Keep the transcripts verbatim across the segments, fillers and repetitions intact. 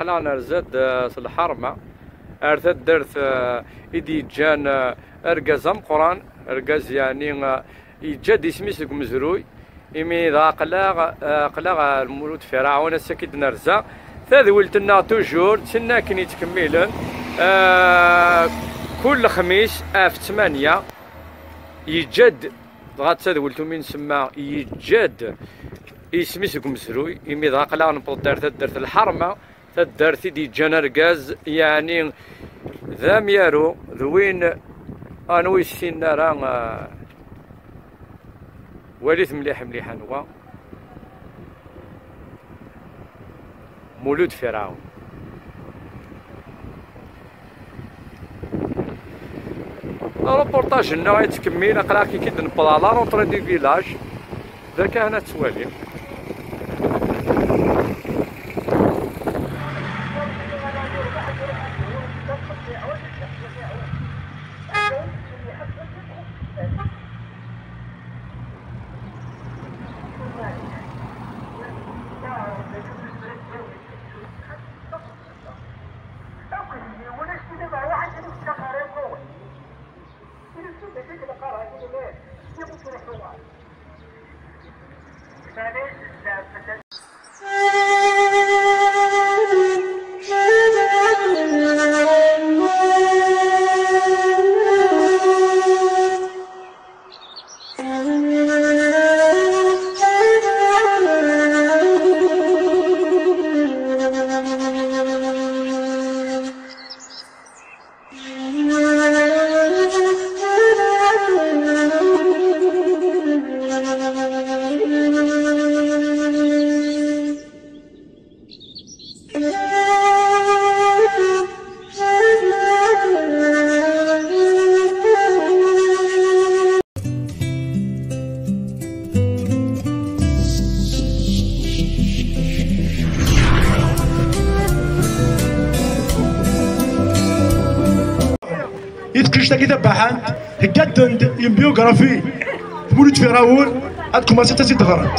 Aql-aɣ nerza-d, eh, s lḥerma ar taddart, eh, i d-yeǧǧan, eh, argaz ameqqran, argaz yeɛni, eh, yeǧǧa-d isem-is deg umezruy, imi dɣa aql-aɣ, eh, aql-aɣ ar Mulud Ferɛun, ass-agi d-nerza. Tadwilt-nneɣ toujours d tin akken yettkemmilen, eh, kul lexmis ɣef ttmanya, yeǧǧa-d dɣa d tadwilt umi nsemma yeǧǧa-d isem-is deg umezruy, imi dɣa aql-aɣ newweḍ-d ar taddart lḥerma, taddart i d-yeǧǧan argaz, yeɛni d amyaru, d win anwa ur yessinen ara, eh, walit mliḥ mliḥ anwa. Mulud Ferɛun. Reportage-nneɣ yettkemmil, aql-aɣ-k-id newweḍ à la rentrée du village. D akka ad nettwali. I teqcict-agi tabaḥant, heggaden-d une biographie n Mulud Ferɛun, ad kumansent ad tt-id-ɣrent.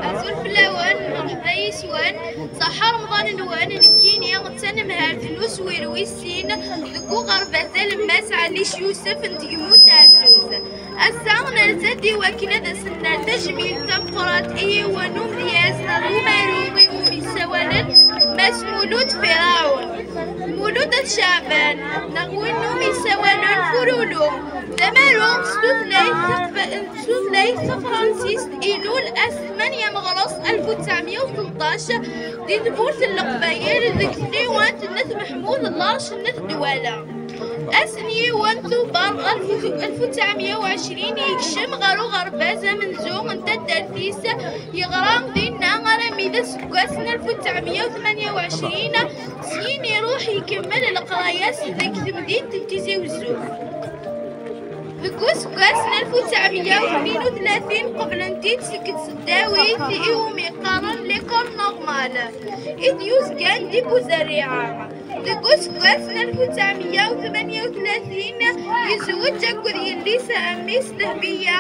Azul fell-awen, merḥba yes-wen, ṣaḥḥa Remḍan-nwen, nekkini d tanemhalt n uswir wis sin deg uɣerbaz alemmas Ɛellic Yusef n Tgemmunt Ɛessut. Ass-a, nerza-d i wakken ad asen-nerr tajmilt tameqqrant i yiwen umedyaz neɣ umaru i wumi ssawalen Mass Mulud Ferɛun, Mulud At Ceɛban, neɣ win umi ssawalen Furulu. D amaru s tutlayt taqba-, s tutlayt tafransist, ilul ass tmanya meɣres alef u tesɛemya u tleṭṭac di tmurt n Leqbayel deg tɣiwant n At Meḥmud, Llarc n At Dwala. Ass n yiwen Tubeṛ alef u tesɛemya u ɛecrin, yekcem ɣer uɣerbaz amenzu n taddart-is, yeɣra dinna armi d aseggas n alef u tesɛemya u tmanya u ɛecrin, syin iruḥ ikemmel leqraya-s deg temdint n Tizi Wezzu. Deg useggas n alef u tesɛemya u tnin u tlatin, qeblen-t-id seg tesdawit iwumi qqaren l'école normale, i d-yuzgan di Buzerriɛa. Deg useggas n alef u tesɛemya u tmanya u tlatin, yezweǧ akked yelli-s, ɛemmi-s Dehbiya,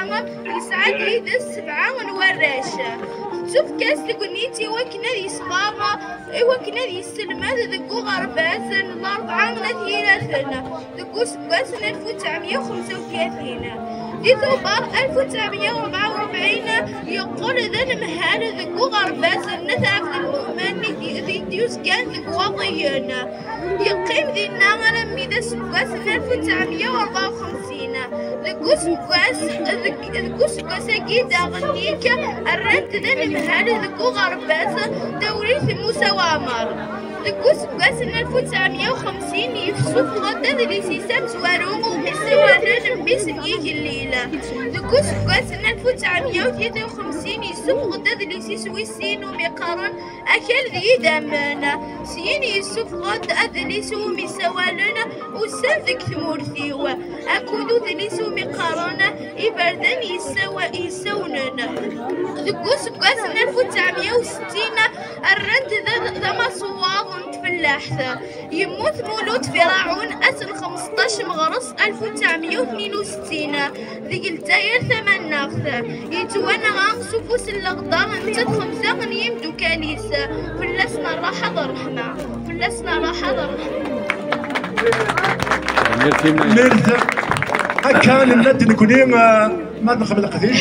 yesɛa-d yid-s sebɛa n warrac. Tettufk-as tegnit i wakken ad yesfeṛ, i wakken ad yesselmed deg uɣerbaz n Larebɛa n At Yiraten. Deg useggas n alef u tesɛemya u xemsa u tlatin. Di Tubeṛ alef u tesɛemya u rebɛa u rebɛin, yeqqel d anemhal deg uɣerbaz n At Ɛebdelmumen i d-, i d-yuzgan deg Waṭiyen. Yeqqim dinna armi d aseggas n alef u tesɛemya u rebɛa u xemsin. Deg useggas, deg, deg useggas-agi daɣen-ik, rran-t d anemhal deg uɣerbaz Tawrirt Musa Waɛmer. Deg useggas n alef u tesɛemya u xemsin, yessufeɣ-d adlis-is amezwaru umi ssawalen Mmi-s n Yigellil. Deg useggas n alef u tesɛemya u tlatin u xemsin, yessufeɣ-d adlis-is wis sin umi qqaren Akal d yidammen. Syin yessufeɣ-d adlis umi ssawalen Ussan deg tmurt-iw, akked udlis umi qqaren Iberdan yessawa-, yessawnen. Deg useggas n alef u tesɛemya u settin, rran-t d, d amaṣewwaḍ n tfellaḥt. Yemmut Mulud Firaɛun ass n xemseṭṭac meɣres alef u tesɛemya u tnin u settin deg Lezzayer tamaneɣt. Yettwanɣa s ufus n leɣder n tedxemsa n yimdukal-is. Fell-asen rraḥa d ṛṛeḥma. Fell-asen rraḥa d ṛṛeḥma. Mirza, akka nenna-d nekni, ah, ma nexdem leqdic,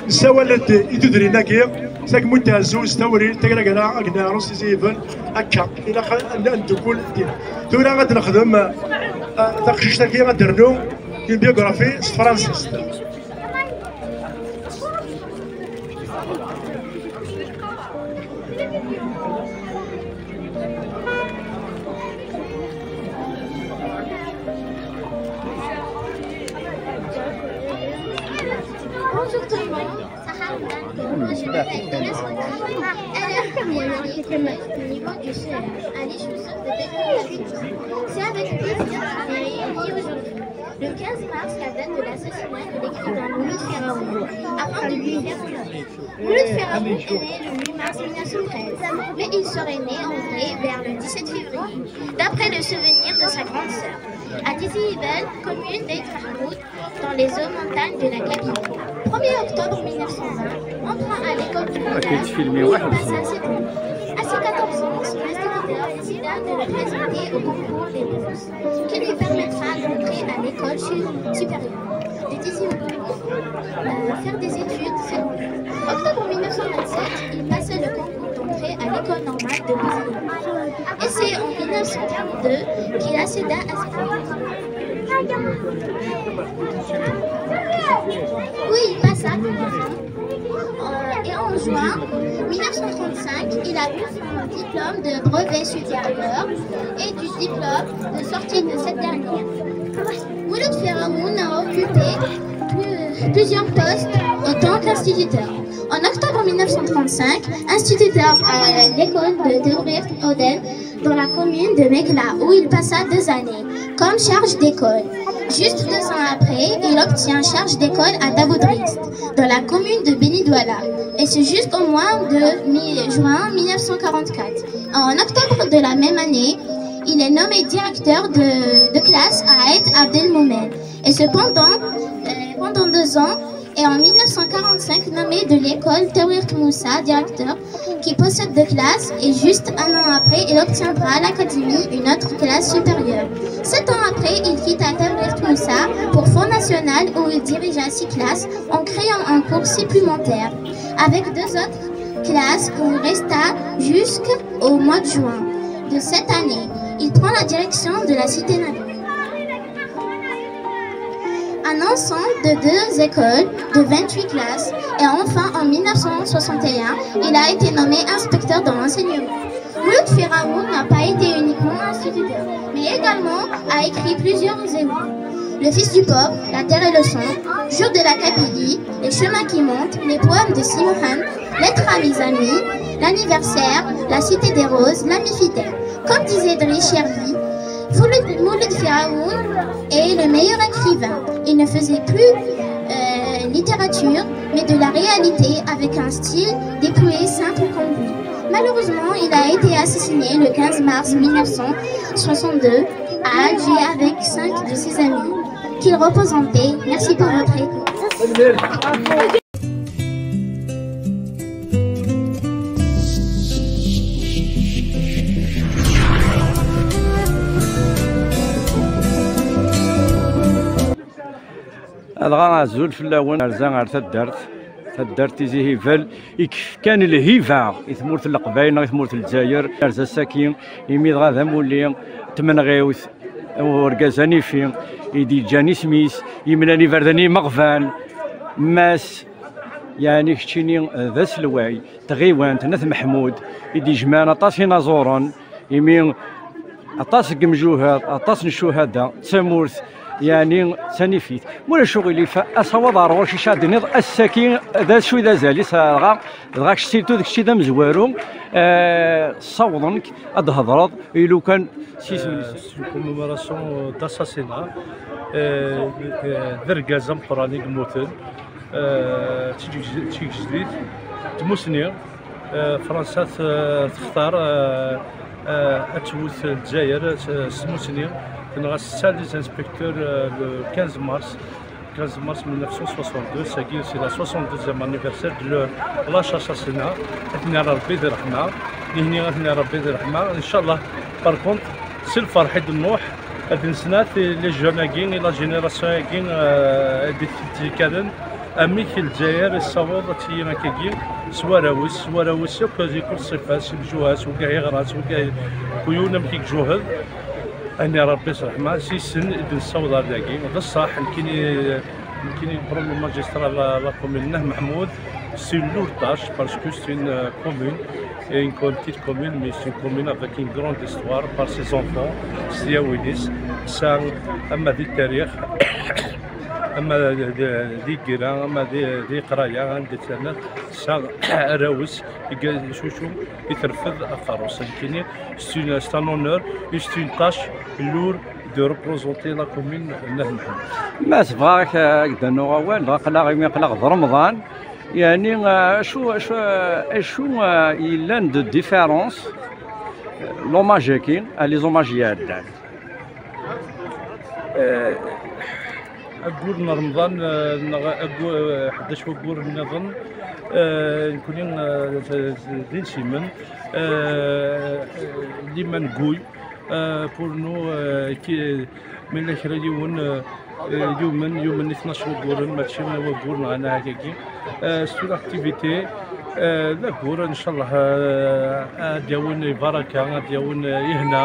nessawal-d i tudrin-agi, s agmu n tɛezzu, s tawri, tagragra, akken neɛrus iziven, akka, ilaq ad, ad, ad neddukul dina. Tura ad nexdem, ah, taqcict-agi, ad d-rnu une biographie s tefransist. Bonjour tout le monde, Sarah Roman. Moi, je m'appelle Inès Rodriguez. Alors, au niveau du C E M, allez, je vous souhaite de découvrir la culture. C'est avec plaisir que je suis réunie aujourd'hui. Le quinze mars, la date de l'assassinat de l'écrivain Mouloud Firaoun, afin de lui faire honneur. Mouloud Firaoun est né le huit mars mille neuf cent treize, mais il serait né en vrai vers le dix-sept février, d'après le souvenir de sa grande sœur. À Tizi Hibel, commune d'Aït Mahmoud, dans les hauts montagnes de la Kabylie. Premier octobre mille neuf cent vingt, entrant à l'école primaire, où il passa sept ans. À ses quatorze ans, son instituteur décida de le présenter au concours des bourses, qui lui permettra d'entrer à l'école su-, supérieure de Tizi Ouzou, euh, faire des études secondaires. Octobre mille neuf cent vingt-sept, il passa le concours d'entrée à l'école normale de Bouzillac. Et c'est en mille neuf cent quarante-deux qu'il accéda à ses études. Oui, il passa. Euh, et en juin mille neuf cent trente-cinq, il a eu son diplôme de brevet supérieur et du diplôme de sortie de cette dernière. Mouloud Firaoun a occupé plu-, plusieurs postes en tant qu'instituteur. En octobre mille neuf cent trente-cinq, instituteur à l'école de Tawrirt Oden, dans la commune de Mekla, où il passa deux années comme charge d'école. Juste deux ans après, il obtient charge d'école à Taboudrist, dans la commune de Beni Douala. Et c'est juste au mois de mi-, juin mille neuf cent quarante-quatre. En octobre de la même année, il est nommé directeur de, de classe à Aït Abdelmoumen. Et cependant, euh, pendant deux ans, et en mille neuf cent quarante-cinq, nommé de l'école Tawrirt Moussa directeur, qui possède deux classes, et juste un an après, il obtiendra à l'académie une autre classe supérieure. Sept ans après, il quitta Tawrirt Moussa pour Fonds National, où il dirigea six classes en créant un cours supplémentaire avec deux autres classes où il resta jusqu'au mois de juin de cette année. Il prend la direction de la cité Nanou. Un ensemble de deux écoles de vingt-huit classes, et enfin en mille neuf cent soixante et un, il a été nommé inspecteur dans l'enseignement. Mouloud Firaoun n'a pas été uniquement instituteur, mais également a écrit plusieurs œuvres. Le fils du pauvre, La terre et le sang, Jour de la Kabylie, Les chemins qui montent, les poèmes de Simohan, Lettres à mes amis, L'anniversaire, La cité des roses, L'ami fidèle. Comme disait Dri Cherbi, Mouloud, Mouloud Firaoun est le meilleur écrivain. Il ne faisait plus, euh, littérature, mais de la réalité avec un style dépouillé, simple comme lui. Malheureusement, il a été assassiné le quinze mars mille neuf cent soixante-deux à Alger avec cinq de ses amis. Qu'il repose en paix. Merci pour votre écoute. Dɣa azul fell-awen, nerza ɣer taddart, taddart Tizi Hibel, i yefkan lhiba i tmurt n Leqbayel neɣ i tmurt n Lezzayer. Nerza ass-agi imi dɣa d amulli n tmenɣiwt, urgaz anifi i d-yeǧǧan isem-is, yemlan iberdan imeɣban, Mass, yeɛni keččini d aselway n tɣiwant n At Meḥmud i d-ijemɛen aṭas inaẓuren, imi aṭas n yimjuhad, aṭas n ccuhada, d tamurt, yeɛni d tanifit. Ma ulac uɣilif, asawaḍ ɣer ɣur-k, ica d-tiniḍ ass-agi d acu i d azal-is, dɣa, dɣa kečč sirtu d kečč i d amezwaru. Eh, ssawḍen-k ad d-hedreḍ i lukan s yisem-nsen. C'est une commémoration d'assassinat. Eh, eh, d argaz ameqqran i yemmuten. Eh, d tigejdit, d tmussni. Eh, Fransa t-, textar, eh, eh, ad twet Lezzayer, eh, s tmussni. Tenɣa setta les inspecteurs, eh, le quinze mars. quinze mars mille neuf cent soixante-deux, sagi c'est la soixante-deuxième anniversaire de leur lâche assassinat. Ad ten-yerr Rebbi di ṛṛeḥma. Nihni ad ten-yerr Rebbi di ṛṛeḥma. Inchallah, par contre, si lferḥ i d-nruḥ, ad nesnat les jeunes-agi, la génération-agi, euh, i d-yettkaden, amek Lezzayer yessaweḍ ad tili akkagi, s warraw-is, s warraw-is akk, di kul ṣṣifa, s imjuhad, s wigah yeɣran, s wigah, kul yiwen amek i ijuhed. Ani Rebbi s ṛṛeḥma, s yis-sen i d-nessaweḍ ar dagi. D ṣṣeḥ, nekkini, nekkini le premier magistrat la, la commune Nah Mahmoud, c'est une lourde tâche parce que c'est une, euh, commune, et une co-, petite commune, mais c'est une commune avec une grande histoire par ses enfants, s tyawin-is, tesɛa ama di tarix, ama di, di, di gira, ama di, di qraya, anda terna, tesɛa arraw-is, i ga-, s wacu i terfed aqerru-s. Nekkini, c'est une, c'est un honneur, et c'est une tâche lourde de représenter la commune Nah Mahmoud. Ma tebɣa ad ak-d-rnuɣ awal, dɣa aql-aɣ, imi aql-aɣ d Remḍan, yeɛni, eh, acu, acu, acu, eh, yellan de différence, eh, l'hommage-agi, eh, les hommages iɛeddan? Eh, aggur n Remḍan, eh, neɣ aggu-, eh, ḥdac waggur nniḍen, eh, nekkni, eh, d, d, d insimen, eh, liman guy, eh, pour nous, eh, ki-, ma yella kra yiwen, eh, eh, yumen, yumen i tnac wagguren, mačči waggur neɣ anaɛak-agi. Eh, c'est une activité, eh, d aggur, ncallah, eh, ad d-yawin lbaraka, ad d-yawin, eh, ihna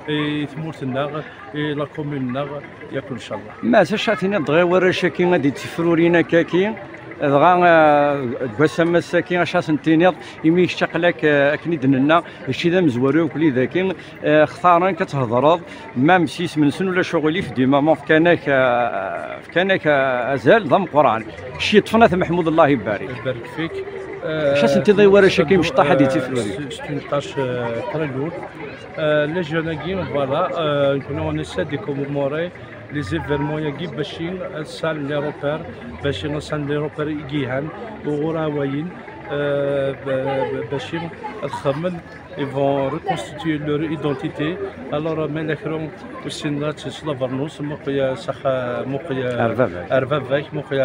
i tmurt-nneɣ, i la commune-nneɣ, yakk ncallah. Ma acu ad tiniḍ dɣa i warrac-agi ad d-ittifrurin akkaki, dɣa, eh, deg wass ammas-agi, acu ad sen-tiniḍ, imi kečč aql-ak, eh, akken i d-nenna, mačči d amezwaru akk dagi, eh, xtaren-k ad thedreḍ, même s yisem-nsen ulac uɣilif, du moment fkan-ak, eh, fkan-ak, eh, azal d ameqqran. Kečč yeṭṭfen At Meḥmud, Allah ibarik. Ibarik fik. Acu ad sen-tiniḍ i warrac-agi imecṭaḥ ad d-ittifrurin? C'est, c'est une tâche, euh, très lourde. Euh, les jeunes-agi, voilà, euh, nekkni on essaie de commémorer les événements-agi, bac ad sɛun les repères, bac ad sɛun les repères i yelhan, uɣur ɛwayen, euh, ba-, ba-, bac ad xedmen, ils vont reconstituer leur identité. Alors, ma yella kra ur ssinen ara ad s-, s labernus, muqel s axa-, muqel ar baba-k, muqel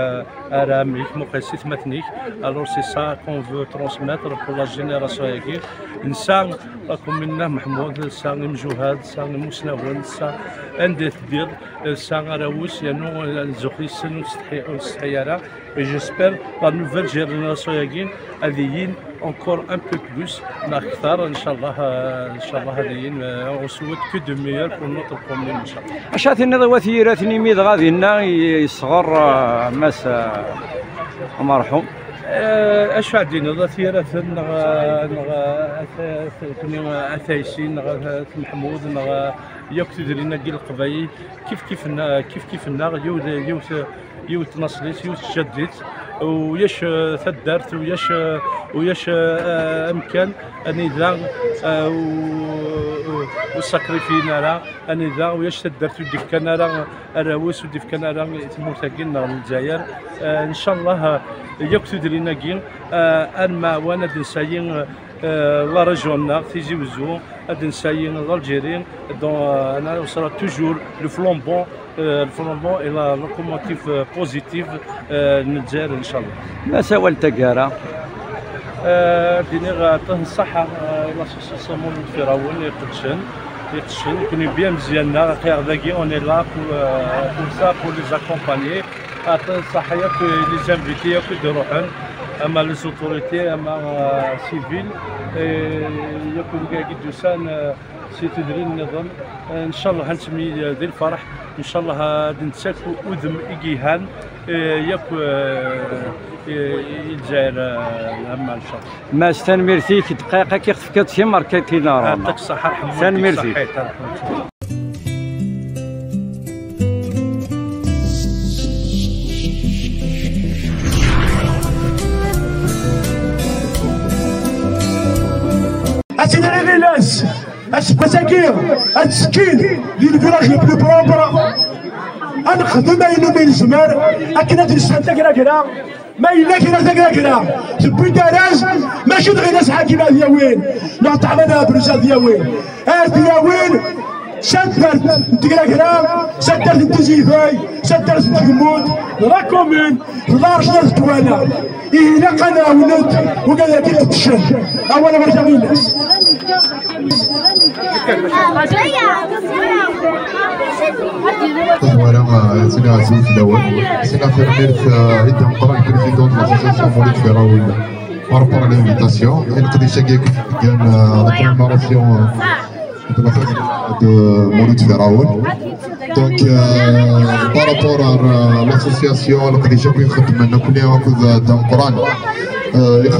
ar ɛemmi-k, muqel s yetmaten-ik. Alors, c'est ça qu'on veut transmettre pour la génération-agi. Nesɛa la commune Nah Mahmoud, nesɛa imjuhad, nesɛa imusnawen, nesɛa anda teddiḍ, nesɛa arraw-is, yernu nzuxx yes-sen, ur nsetḥi, ur nsetḥi ara. Et j'espère la nouvelle génération-agi ad yin encore un peu plus, neɣ kter, ncallah, euh, ncallah ad yin, euh, on souhaite que de meilleur pour notre commune, ncallah. Acu ad tiniḍ i wat yiraten imi dɣa dinna i yesɣer, euh, Mass, euh, amerḥum? Euh, acu ad tiniḍ, at yiraten neɣ, neɣ, at, at, at, at Aysin, neɣ at, at Meḥmud, neɣ, euh, yakk tudrin-agi n Leqbayel, kif kif nna-, kif kif nneɣ, yiwet, yiwet, yiwet tnaṣlit, yiwet tjaddit, ulac, eh, taddart, ulac, eh, ulac, eh, amkan anida, eh, u-, u-, ur sakrifiyen ara, anida ulac taddart ur d-ifkan ara arraw-is, ur d-ifkan ara i tmurt-agi nneɣ n Lezzayer. Eh, ncallah, eh, yakk tudrin-agi, eh, ad nemɛawan ad d-nsayi, eh, euh, la région-nneɣ, Tizi Wezzu, ad d-nsayi l'Algérie, donc, euh, on sera toujours le flambeau, euh, le flambeau et la locomotive, euh, positive, euh, n Lezzayer, ncallah. Mass, awal n taggara. Euh, d-iniɣ, euh, aṭas n ṣṣeḥḥa, euh, i l'association Mulud Firawen iqeddcen, iqeddcen, nekkni bien mezyan-nneɣ, aql-aɣ dagi, on est là pour, euh, pour ça, pour les accompagner. Aṭas ṣṣeḥḥa yakk les invités yakk i d-iruḥen, ama les autorités, ama, euh, civil, eh, yakk wigi i d-yusan, eh, si tudrin nniḍen. Eh, ncallah ad nettemyil di lferḥ, ncallah ad nettak udem i yelhan, eh, yakk, eh, eh, i Lezzayer, eh, ama ncallah. Mass, tanemmirt-ik, dqiqa i ɣ-tefkiḍ timerkatin ara. Yeɛṭik ṣṣeḥḥa, Ḥemmu. Tanemmirt-ik. Ṣṣeḥḥa. Sidi Lɣilas, aseggas-agi, ad ttekkin di le village le plus propre. Ad nexdem ayen umi nezmer akken ad nesɛu tagragra. Ma yella kra tagragra tewwi-d arraz, mačči d Lɣilas Ḥakim ad yawin, neɣ Ṭaḥmada Abruz ad yawin. Ad yawin s taddart n tgragra, s taddart n Tizi Uzzu, s taddart n Tgemmunt, d la commune, d la région n Dwala. Ilaq ad nɛawen-d wigad-agi qeddcen. Awal ɣer Lɣilas. Voilà, euh, c'est la zone de l'Ouest. C'est la première, euh, et donc, le président de l'association Mouloud Firaoun par rapport à l'invitation. Et le Qdisha qui gagne, euh, la commémoration, euh, de Mouloud Firaoun. Donc, euh, par rapport à, euh, l'association, le Qdisha qui gagne, donc, on est en cause d'un Coran. Euh, il y a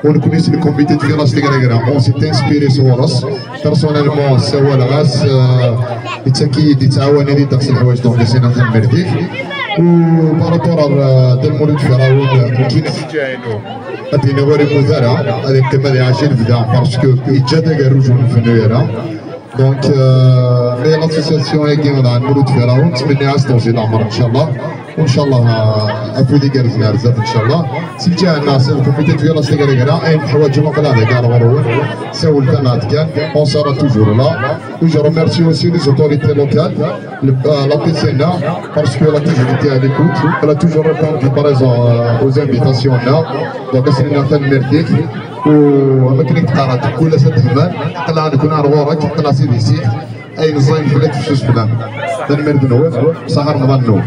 ونكون اسم الكوميتي ديال راس تيغريغرا اون سي انسبيري سوروس بيرسونيلمون سوا الغاس يتاكيد يتعاون لي داكس الحوايج دونك سينا تنمرديك. وبارابور ديال مولود فرعون كاين ادينا وري مزارع هذه القيمه اللي عايشين في دار باسكو يتجا داك الرجل في النيره. Donc, euh, mais l'association هي كيما عند مولود فرعون تمني عاش توجي العمر ان شاء الله. وان شاء الله افودي كارز نارزات ان شاء الله. سيتي عندنا سي الكوميتي ديال لاش تيغريغرا اين حوايج مقلا هذا كاع الغرور. سول ثانات كان اون سارا توجور لا. وجو ريميرسي اوسي لي زوتوريتي لوكال. La P C N A, parce que la toujours été à l'écoute, elle a toujours répondu présent, euh, aux invitations là. Donc c'est une affaire merdique. وما كاين قرارات كل سنه تهمل. قلنا نكون على غورك قلنا سيدي سيد. اي نزاين بلاد في سوس بلان. تنمير دنوب صح رمضان نوب.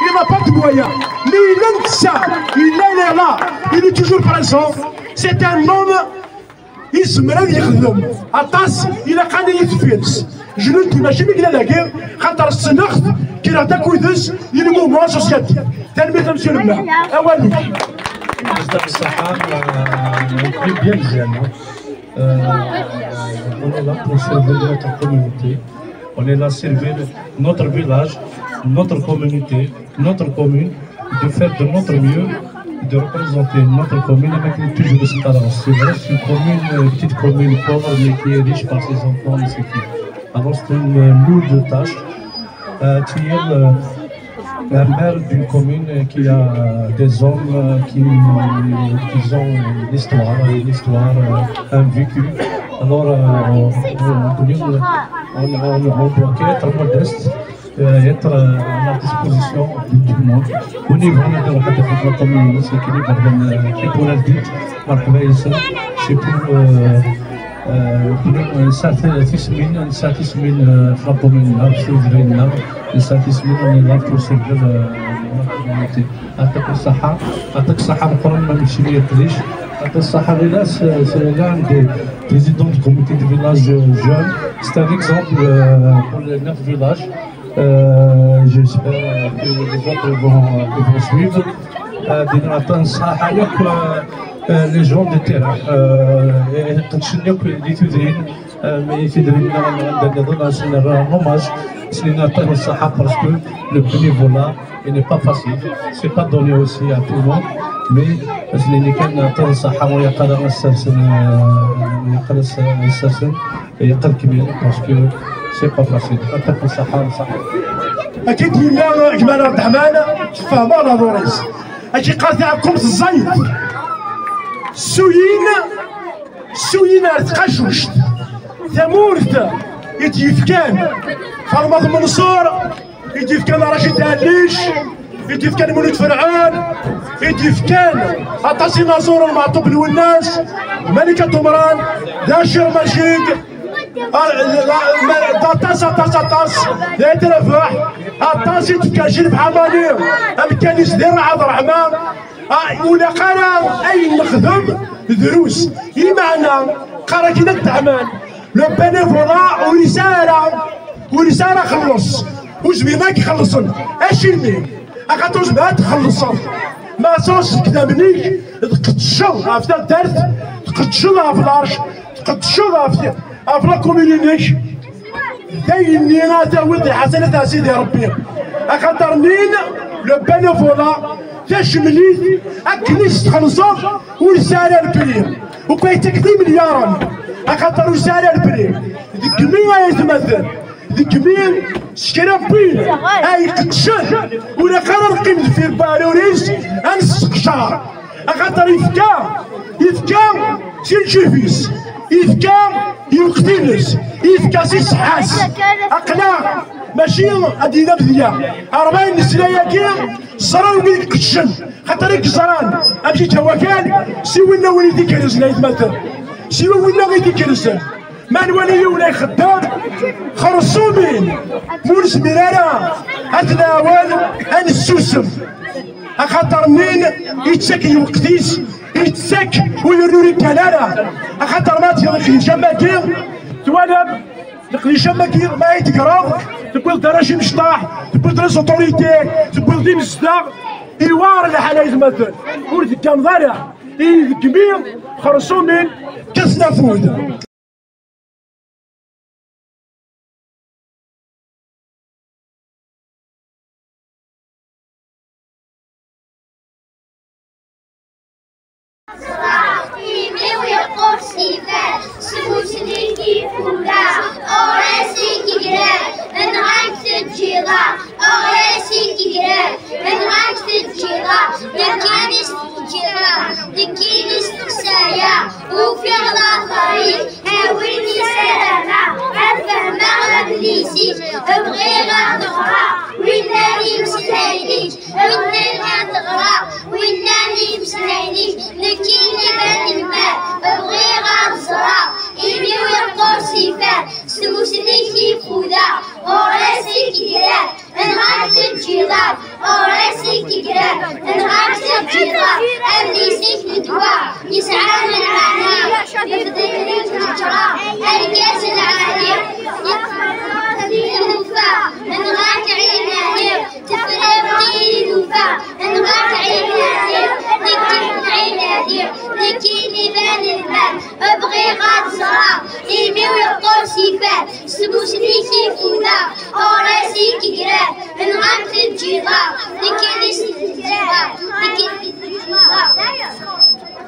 Il n'a pas de moyens. Mais il a ça. Il a l'air là. Il est toujours présent. C'est un homme. Yezmer ad yexdem aṭas. Ilaq ad iyi-teffirs jnunti mačči mi yella dagi, xaṭer ssneɣ-t, kkreɣ-d akked-s di le mouvement associatif. Tanemmirt a monsieur le maire. Awal-ik. Mister Saha, euh, très bien, bien. Euh, on est là pour servir notre communauté. On est là servir notre village, notre communauté, notre commune, de faire de notre mieux, de représenter notre commune avec les toujours de cette. Alors, c'est vrai, c'est une commune, euh, petite commune pauvre, mais qui est riche par ses enfants et ses filles. Alors, c'est une, euh, lourde tâche. Euh, tu es, euh, un maire d'une commune qui a, euh, des hommes, euh, qui, qui ont une histoire, une histoire, euh, un vécu. Alors, euh, on, on, on, on doit être modeste, euh, être, euh, à la disposition de tout le monde. Au niveau de la commune, c'est qu'il est vraiment, euh, qui pour la vie, c'est pour, euh, euh, pour, euh, ça fait six mille, ça fait six mille, euh, francs pour une, euh, c'est vrai, là. Et ça fait six mille, on est là pour servir, euh, la communauté. يعطيك الصحة، يعطيك الصحة مقرن ما مشي ليا كليش. يعطيك الصحة غير c'est, c'est l'un des présidents du comité de village jeune. C'est un exemple, euh, pour les neuf villages. Euh, j'espère que les autres vont, vont suivre. Euh, دينا عطانا الصحة ياك، euh, les gens de terrain. Euh, قدشنا ياك les tudrin. Euh, mais c'est de venir dans le hommage. C'est une atteinte au Sahara parce que le bénévolat, il n'est pas facile. C'est pas donné aussi à tout le monde. Mais c'est une atteinte au Sahara, il y a pas de parce que c'est pas facile. Atteinte au Sahara, le Sahara. أكيد يلا جمال عبد الرحمن فهم على دوريس. أكيد قال لكم الزيت. سوينا سوينا تقشوشت. ثمورت يتيفكان فرمض منصور، يتيفكان رشيد عليش، يتيفكان مولود فرعون، يتيفكان عطاسي نازور المعطوب الوناس، ملكة عمران، داشر مجيد. آه، لا، لا، ما، داتاس، داتاس، داتاس، لا يترفع. عطاسي تكاشف حماني، أمكانيس دير عبد الرحمن. آه، ولا قرا أي نخدم دروس. إيمانا قرا كنا تعمل. لو بينيفولا ورسالة، ورسالة خلص. وزبينا كيخلصن. أشي مين؟ أخاطر زبينا تخلصن. ما صوص كتابنيك، تقتشل عرفت الدرس، تقتشل عرفت العرش، تقتشل عرفت Ɣef la commune-inek, d ayenni ara tawiḍ di ḥasanat a Sidi Ṛebbi. Axaṭer nin le bénévolat, tacemlit, akken i s-txellṣeḍ, ur yesɛi ara le prix. Ukan yettak d imelyaṛen, axaṭer ur yesɛi ara le prix. Deg mi ay atmaten, deg mi s kra n win ay iqeddcen, ur ilaq ara neqqim deffir baɛrur-is, ad nesseqcer. Axaṭer yefka, yefka si lǧib-is, yefka i lweqt-ines, yefka si ṣṣeḥḥa-s. Aql-aɣ mačči ad d-yini amedya. Rebɛin n sna-agi, ẓran wid iqeddcen, xaṭer i yeẓran amek yekka wakal, si winna win i t-ikerzen, ay atmaten, si winna i t-ikerzen. Ma nwali yiwen ixeddem, xerṣumin, ma ur nezmir ara ad t-nɛawen, ad nessusem. Axaṭer nin yettak lweqt-is, yettak ur yernu ur yeggan ara. Axaṭer ma tgeḍ leqdic am wagi, twalam leqdic am wagi, ma ay tegreḍ, tewwiḍ-d arrac imecṭaḥ, tewwiḍ-d les autorités, tewwiḍ-d imezdaɣ, iwar lḥal ay atmaten, ur tegganeḍ ara. I degmi xerṣumin, kkasen afud. Imi-w yeqqur s ifad, s tmusni ifula, ɣur-s i yegran, nɣan-k teǧǧiḍ-aɣ, ɣur-s i yegran, nɣan-k teǧǧiḍ-aɣ, nekkini s teǧǧiḍ-aɣ, nekkini s teqsaya, ufiɣ later-ik, a win i ssarameɣ, ad fehmeɣ adlis-ik, bɣiɣ ad ɣreɣ, winna d imeslayen-ik, winna ad ɣreɣ, winna d imeslayen-ik, nekkini d anelmad, bɣiɣ ad ẓreɣ, imi-w yeqqur s ifad, s tmusni-k ifuda, ɣur-s i yegran, nɣan-k teǧǧiḍ-aɣ, ɣur-s i yegran, nɣan-k teǧǧiḍ-aɣ, adlis-ik d ddwa, yesɛan lmeɛna, yefḍil-ik leǧra, argaz lɛali, yexdem-aɣ tilufa, nɣan-k ɛinani, tefriḍ tilufa, nɣan-k ɛinani, nekkini ɛinani, nekkini d anelmad, bɣiɣ ad ẓreɣ, imi-w yeqqur s ifad, s tmusni-k ifuda, ɣur-s i yegran, nɣan-k teǧǧiḍ-aɣ, nekkini s teǧǧiḍ-aɣ, nekkini s teǧǧiḍ-aɣ.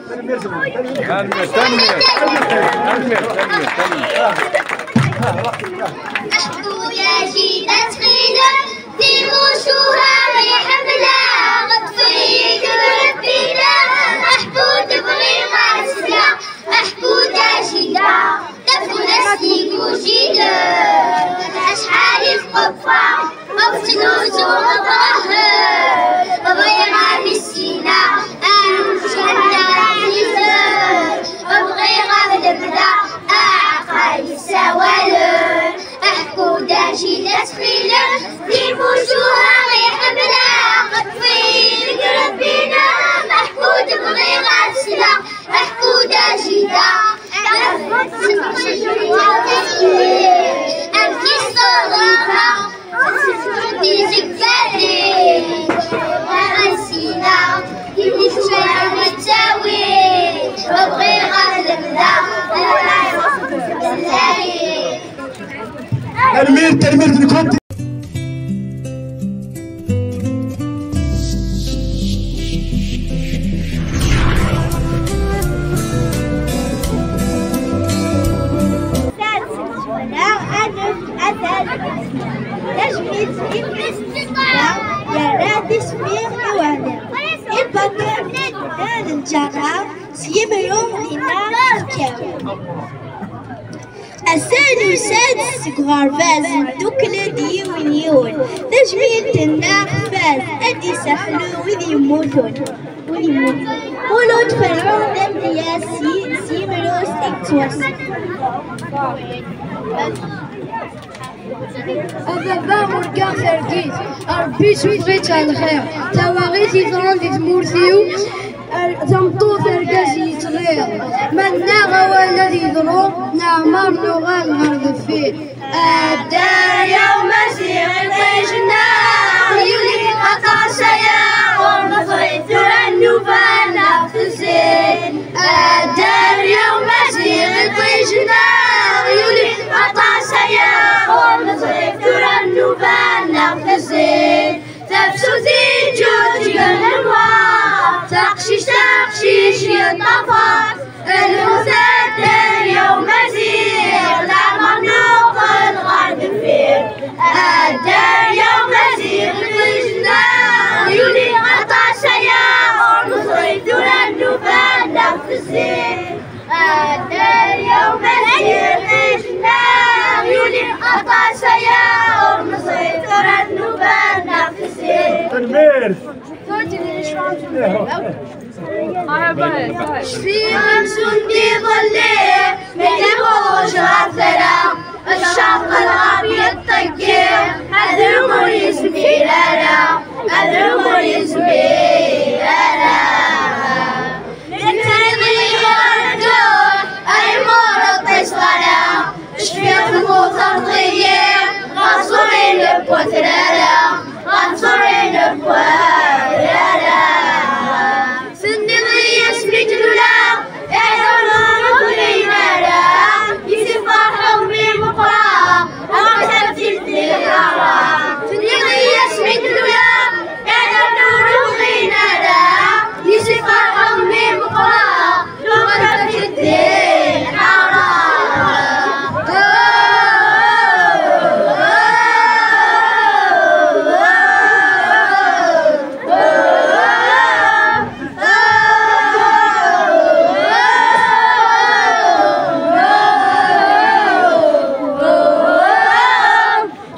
Tanemmirt, tanemmirt, tanemmirt, tanemmirt, tanemmirt, tanemmirt. Aḥku d ajida ttxil-m, timucuha i ḥemmleɣ, ṭṭef-iyi-d Rebbi-nneɣ, aḥku tebɣiɣ ad sleɣ, aḥku d ajida, tafunast n yigujilen, acḥal i tqeṭṭfeɣ, ma tettnuzuḍ ḍahel, bɣiɣ ad issineɣ, amek ad d-ɛzizen, bɣiɣ ad lemdeɣ, aɛeqqa yessawalen. Aḥku d ajida ttxil-m, timucuha i ḥemmleɣ, ṭṭef-iyi-d Rebbi-nneɣ, aḥku-d bɣiɣ ad sleɣ, aḥku d ajida. Amek i s-teḍra, tizeggatin, bɣiɣ ad sleɣ, timucuha i ttawin, bɣiɣ ad lemdeɣ, Tanemmirt, tanemmirt-nkent. Tajmilt i Fristina, yerra tisfi i wahda. Ibaṭel d lǧerra s yimru dinna tefkaw. Ass-a nusa-d seg uɣerbaz, neddukel-d yiwen yiwen. Tajmilt-nneɣ tfaz, ad d-isaxlu wid yemmuten. Wid yemmuten. Mulud Ferɛun d amedyaz s y-, s yimru-s i yettwassen. A baba, urgaɣ targit, Ṛebbi isuffeɣ-itt ar lxir. Tawaɣit yeḍran di tmurt-iw, ar-, tameṭṭut argaz yettɣir. Ma nnaɣ awal ad yeḍru, neɛmer nuɣal ɣer deffir. Addaw Maziɣ iṭij-nneɣ, yuli aṭas aya ur neẓri, tura nnuba-nneɣ tezzi. Addaw Maziɣ iṭij-nneɣ, yuli Ṭṭafar, lmut a dderya umaziɣ, leɛmer nuɣal ɣer deffir. A dderya umaziɣ, iṭij-nneɣ yuli aṭas aya ur neẓri, tura nnuba-nneɣ tezzi. A dderya umaziɣ, iṭij-nneɣ yuli aṭas aya ur neẓri, tura nnuba-nneɣ tezzi. Tanemmirt. Cfiɣ amzun d iḍelli, mi d-iɣuj ɣer tala, ccerq lɣerb yeṭṭeggi, adrum ur yezmir ara, adrum ur yezmir ara. Nekkni ɣer dduḥ, ay mureṭ iẓɣala, cfiɣ temmut arḍ-iyi, ɣer ẓur-i n watrara, ɣer ẓur-i n watrara. Tenniḍ-iyi-as mi d-luleɣ, iɛdawen ur ɣlin ara, yesferḥ-aɣ mi meqqreɣ, amek ad t-id-nehreɣ. Tenniḍ-iyi-as mi d-luleɣ, iɛdawen ur ɣlin ara, yesferḥ-aɣ mi meqqreɣ, amek ad t-id-nehreɣ.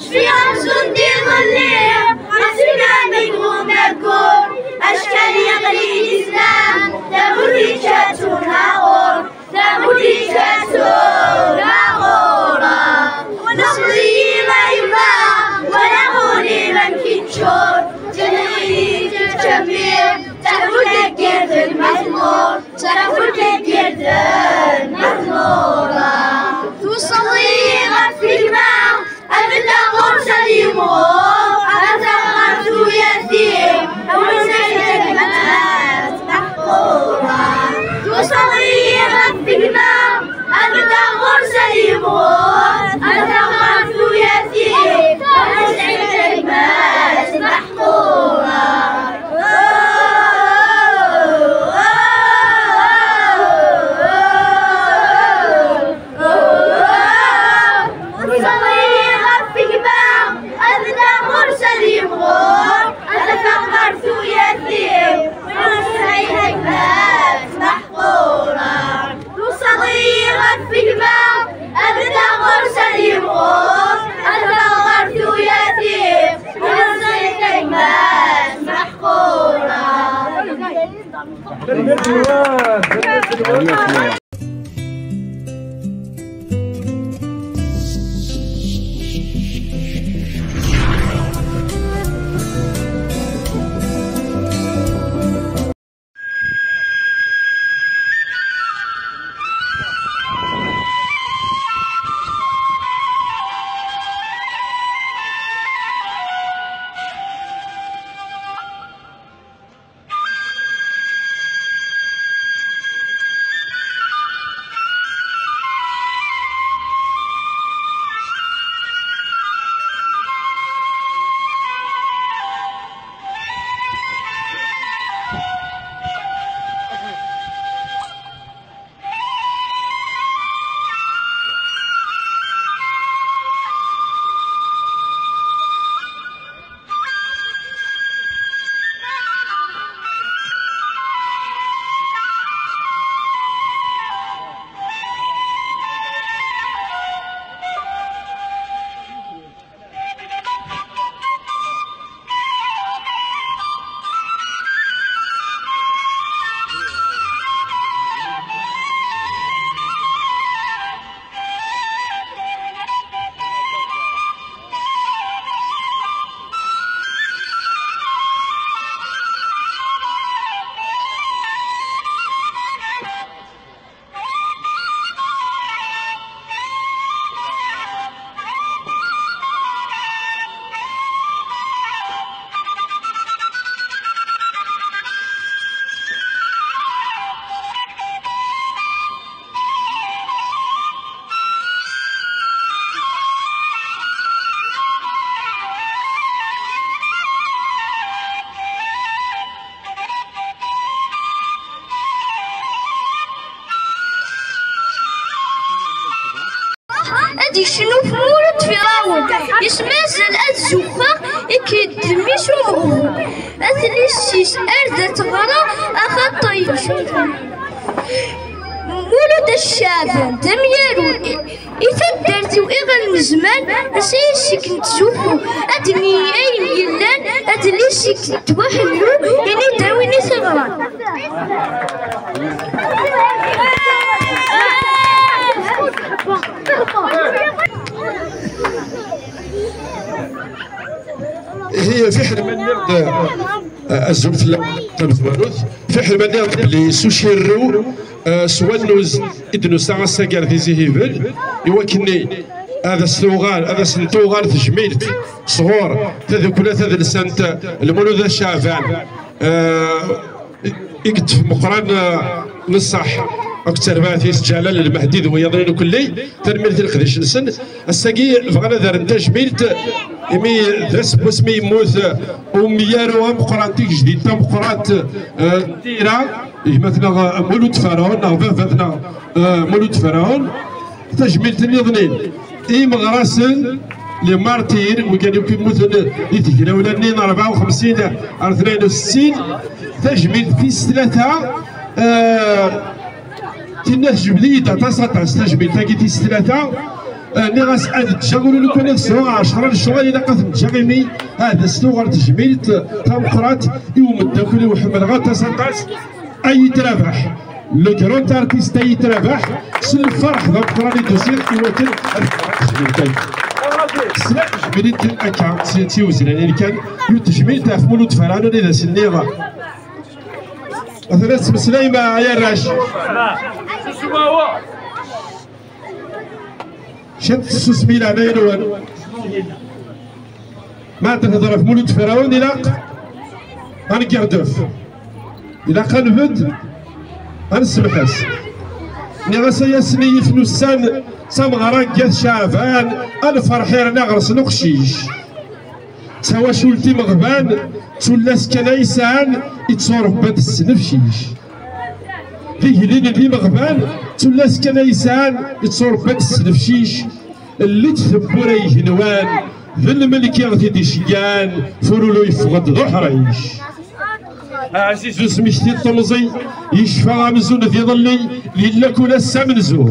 Cfiɣ amzun d iḍelli, ɣas imam iɣum aggur, acḥal yeɣli lizlam, tamurt yečča-tt unaɣur, tamurt yečča-tt unaɣur. Ur neṣli a yemma, wala ɣur-i amek yeččur, ttnɣili tečča mmi, tafukt deg irden ma tmur. Ttafut deg irden ma tmurra. Tuṣṣal-iyi ɣef gma, ad beddeɣ ɣur-s ad yemɣur, ad aɣeɣ tuyat-iw, ad wen-sɛideɣ gma-s meḥqura. Tuṣṣal-iyi ɣef gma, ad beddeɣ ɣur-s ad yemɣur, ad aɣeɣ tuyat-iw, ad wen-sɛideɣ gma-s meḥqura. Ur ttẓalli ɣef gma, ad naɣ ɣur-s ad yemɣur, ad afeɣ ɣer tuyat-iw, ur nesɛi gma-s meḥqura. Ur ttẓalli ɣef gma, ad naɣ ɣur-s ad yemɣur, ad afeɣ ɣer tuyat-iw, ur nesɛi gma-s meḥqura. Yecnu f Mulud Ferɛun, yesmazal ad zuxxeɣ i k-yeddem-is umeɣbun. Ad tlissis ar d ad teɣra axaṭer yecnu. Mulud At Caɛban d amyaru i, i taddart-iw iɣer nezmer, ass-a yis-k nettzuxxu, ad d-nini ayen yellan, adlis-ik d Waḥellu, ini-d a win i t-iɣran. Ihi, fiḥel ma nniɣ-d, eh, azul fell-am tamezwarut, fiḥel ma nniɣ-d belli s ucirrew, eh, s wannuz i d-nusa ass-agi ar Tizi Hibel, i wakken ad as-tuɣal, ad as-n-tuɣal tejmilt sɣur tadukla tadelsant Lmulud At Caɛban. Eh, i yeṭṭef Meqqran, eh, n ṣṣeḥ akked terbaɛt-is Ǧalal Lmehdi d wiyaḍ-nni ukelli. Tanemmirt i leqdic-nsen. Ass-agi bɣan ad rren tajmilt imi d ass n wasmi yemmut, eh, umyaru ameqqran, tigejdit tameqqrant, eh, n tira, gma-tneɣ, eh, Mulud Ferɛun, neɣ baba-tneɣ, eh, Mulud Ferɛun. Tajmilt nniḍen i imeɣrasen, les martyrs, wigad akk yemmuten di tegrawla-nni n rebɛa u xemsin ar tnayen u settin. Tajmilt tis tlata, eh, tinna tejbed-iyi-d aṭas, aṭas. Tajmilt-agi tis tlata, eh, nniɣ-as ad ǧǧeɣ ula lukan ad sɛuɣ ɛecra n lecɣal, ilaq ad ten-ǧǧeɣ imi ad as-tuɣal tejmilt tameqqrant i umeddakel-iw ḥemmleɣ aṭas, aṭas. Ayit Rabaḥ, le grand artiste Ayit Rabaḥ, s lferḥ d ameqqran i d-usiɣ i wakken ad xedmeɣ tejmilt-agi. Sla tejmilt akka, d tiwezlanin kan, yiwet tejmilt ɣef Mulud Ferɛun, ad as-nniɣ. Atan ad tettmeslayem ay arrac. Cant tsusmi leɛnaya-nwen. Ma ad nehder ɣef Mulud Ferɛun, ilaq ad ngerref, ilaq ad nbedd, ad nsemḥes. Nniɣ-as ay asmi yif n ussan, d tameɣra n At Caɛban, a lferḥ irna ɣer-sen uqcic. D tawacult imeɣban, d tullas kan ay sɛan, i tturebbant s nnefcic. D igellilen d imeɣban, d tullas kan ay sɛan, i tturebbant s nnefcic. Llit tewwura igenwan, d lmelk i ɣ-t-id-iceggan, Furulu yeffeɣ-d d uḥric. Aɛziz usmekti n temẓi, yecfa amzun d iḍelli, yella kul ass amenzu.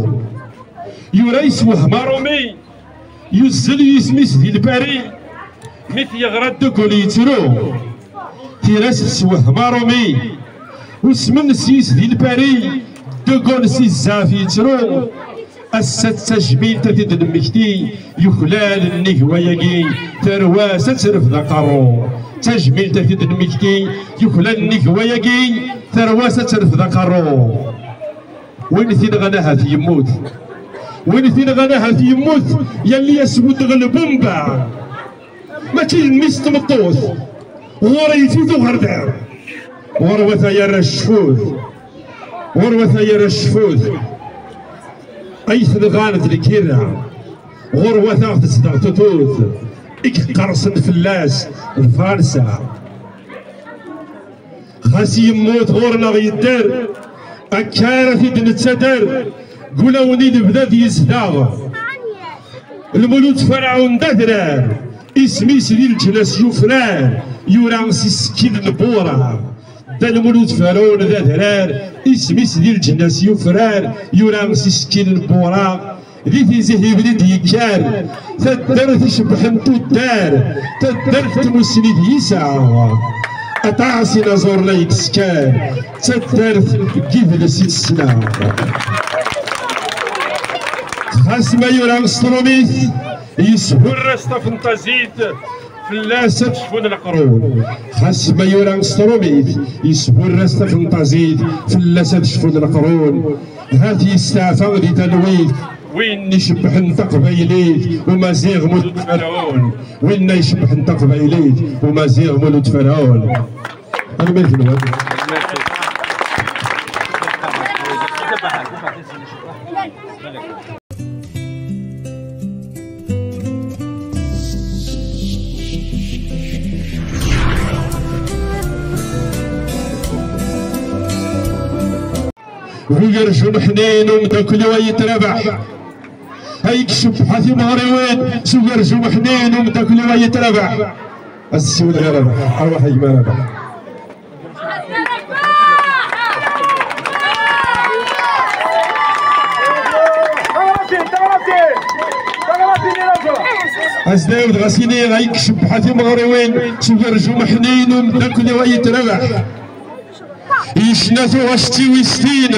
Yura yeswehma Rumi, yuzzel yisem-is di Lpari, mi t-yeɣra De Gaulle yettru. Tira-s teswehma Rumi, usmen s yis di Lpari, De Gaulle si zzeɛf yettru. Ass-a d tajmilt ad t-id-nemmekti, yuklal nnig wayagi, tarwa-s ad terfed aqerru. D tajmilt ad t-id-nemmekti, yuklal nnig wayagi, tarwa-s ad terfed aqerru. Win t-inɣan ahat yemmut. Win t-inɣan ahat yemmut, yalli as-buddeɣ lbumba. Mačči d mmi-s n tmeṭṭut. Ɣur-i yif-it uɣerda. Ɣur-wat ay arrac cfut. Ɣur-wat ay arrac cfut. Ay tenɣan d lgirra. Ɣur-wat a ɣ-tezdeɣ tutut. I iqersen fell-as d Fransa. Xas yemmut ɣur-neɣ yedder, akka ara t-id-nettader, deg ulawen i nebda d yezdeɣ. Lmulud Ferɛun d adrar, isem-is di leǧnas yufrar, yura s isekkilen n Bura. Dda Lmulud Ferɛun d adrar, isem-is di leǧnas yufrar, yura s isekkilen n Bura. Di Tizi Hibel i d-yekker, taddart icebbḥen tuddar, taddart n tmussni d yiseɣ. Aṭas inaẓuren ay d-tesker, d taddart n yidles i tesla. Xas ma yura s trumit, yeshurra-s tafenṭazit, fell-as ad cfun leqrun. Xas ma yura s trumit, yeshurra-s tafenṭazit, fell-as ad cfun leqrun. Hat yesteɛfa di talwit, win icebbḥen taqbaylit, Umaziɣ Mulud Ferɛun. Winna icebbḥen taqbaylit, Umaziɣ Mulud Ferɛun. Tanemmirt-nwen. Bu gerjum ḥnin umeddakel-iw Ayit Rabaḥ. Ay icebbeḥ a timeɣriwin s ugerjum ḥnin umeddakel-iw ay Rabaḥ. Ad tessiwel ɣer Rabaḥ. Arwaḥ a gma Rabaḥ. Azdaw dɣa s-iniɣ ay icebbeḥ a timeɣriwin s ugerjum ḥnin umeddakel-iw ay Rabaḥ. Yecna tuɣac d tiwistin,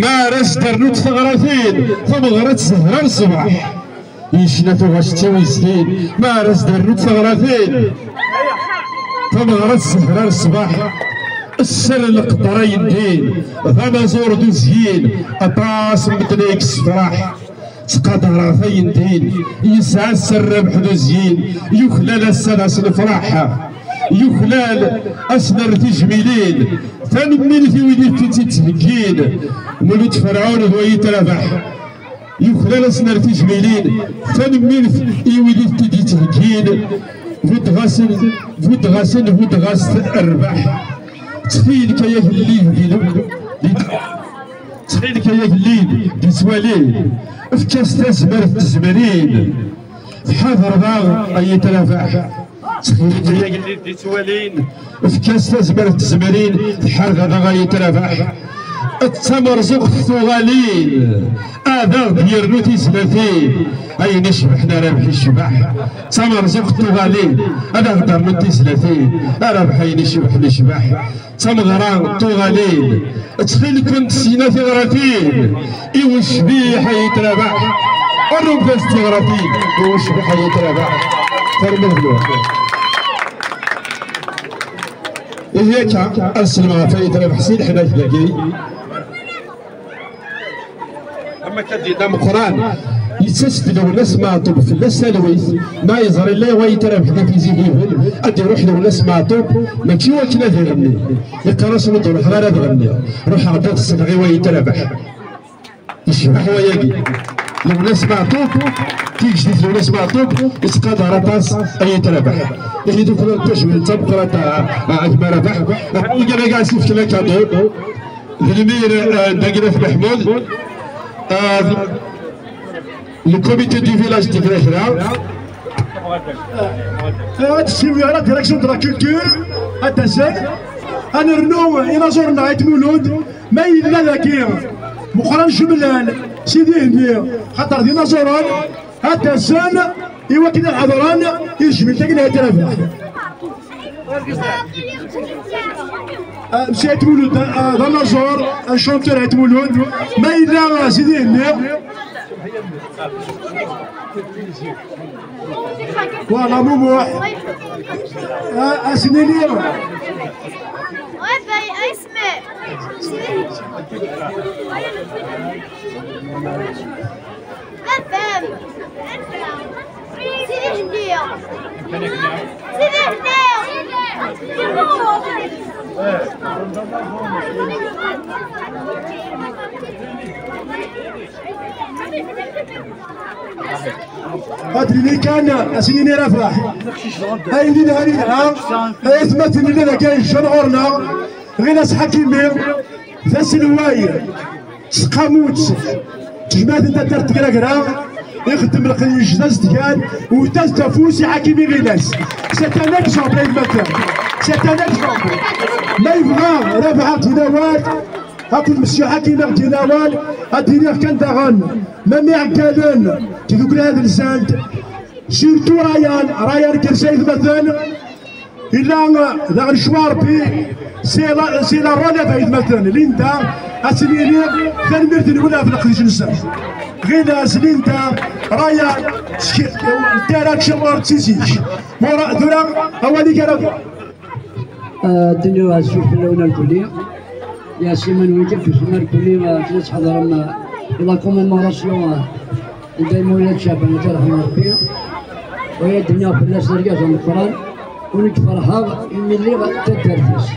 ma ara s-d-rnunt teɣratin, tameɣra tezhra ṣṣbeḥ. Yecna tuɣac d tiwistin, ma ara s-d-rnunt teɣratin, tameɣra tezhra ṣṣbeḥ. Sser leqder ayendin, d anaẓur d uzyin, aṭas n medden ay yessefraḥ. Ttqadareɣ-t ayendin, yesɛa sser rrbeḥ d uzyin, yuklal ass-a d ass n lefraḥ, yuklal ass n ar tijmilin. Tanemmirt i wid i tt-id-ttheggin, Mulud Ferɛun d Wayit Rabaḥ. Yuklal ass n ar tijmilin, tanemmirt i wid i tt-id-yettheggin, buddeɣ-asen, buddeɣ-asen, buddeɣ-as rrbeḥ. Ttxil-k ay agellid di, di, ttxil-k ay agellid d-ittwalin, efk-as tazmert tezmrin. Tḥadreḍ-aɣ ay Rabaḥ. Ttxil-k ay agellid d-ittwalin, efk-as tazmert tezmrin, tḥarbeḍ-aɣ ay Rabaḥ. D tamerẓuɣt tuɣalin, ad aɣ-d-yernu tizlatin. Ayen icebḥen a Rabaḥ icbeḥ. D tamerẓuɣt tuɣalin, ad aɣ-d-rnunt tizlatin. A Rabaḥ ayen icebḥen icbeḥ. D tameɣra n tuɣalin. Ttxil-kent sina tiɣratin i ucbiḥ ay Rabaḥ. Rnumt-as tiɣratin i ucbiḥ ay Rabaḥ. Termel hlwa. Ihi akka, ad sellmeɣ ɣef ay Rabaḥ si leḥnak dagi. Ama akka d-yenna Meqqran, yettas-d Lewnas Meɛṭub fell-as talwit, ma yeẓra illa Wayit Rabaḥ di Tizi Hibel, ad d-iruḥ Lewnas Meɛṭub, mačči wakken ad iɣenni. Yeqqar-as ur d-ruḥeɣ ara ad ɣenniɣ, ruḥeɣ-d ad ssneɣ i Wayit Rabaḥ. Yecbeḥ wayagi. Lewnas Meɛṭub, tigejdit Lewnas Meɛṭub, yettqadar aṭas Ayit Rabaḥ. Ihi tuklal tajmilt d tameqqrant a, a, a gma Rabaḥ. Aḥna wigad-agi ad s-yefken akaḍu. D lemir, eh, n Dagraf Meḥmud. Eh, le comité du village de Grehra. Eh, ad tessiwi ara direction de la culture, ad d-asen. Ad nernu inaẓuren-nneɣ Ayt Mulud, ma yella dagi Meqqran Jemlan, Sidi Henni, xaṭer d inaẓuren, ad d-asen i wakken ad ḥadren i tejmilt akken ad trabeḥ. Ah, Msya Ayt Mulud, ah, d anaẓur, un chanteur Ayt Mulud. Ma yella, ah, Sidi Henni. Voilà, Mumuḥ. Ah, ad s-nini. Baba-m! Sidi Ḥniya! Sidi Ḥniya! Ad d-nini kan, ad s-nini Rabaḥ. Ayen yelhan yelha, ay atmaten yellan dagi yejjan ɣur-neɣ, Ɣilas Ḥakimi, d aselway. Tseqqamut tejmaɛt n taddart n Gragra, ixeddem lqenc d azedgan, u tas-d afus i Ḥakimi Ɣilas. C'est un exemple, aytmaten. C'est un exemple. Ma yebɣa Rabaḥ ad d-yini awal, akked Mesyu Ḥakimi ad d-yini awal, ad d-iniɣ kan daɣen, ma mi ɛeggalen tidukla ad lsant, surtout Rayan, Rayan Kersa aytmaten, Illa, euh, daɣen ccwa Rebbi, c'est la, c'est la relève aytmaten. Linda, ad sen-iniɣ tanemmirt-nwen ɣef leqdic-nsen. Ɣilas, Linda, Raya, sk-, ntara tcemmar d tizik. Mura, tura, awal-ik ara. Euh, ddunyu azul fell-awen irkelli. Yasimen win kan tusemar kulli, euh, akken ad tḥadrem, euh, i la commémoration, euh, n Dda Lmulud At Caɛban, ad t-yerḥem Rebbi. Wa ad d-iniɣ fell-as d argaz ameqqran, ur nekk ferḥeɣ imi lliɣ d taddart-is.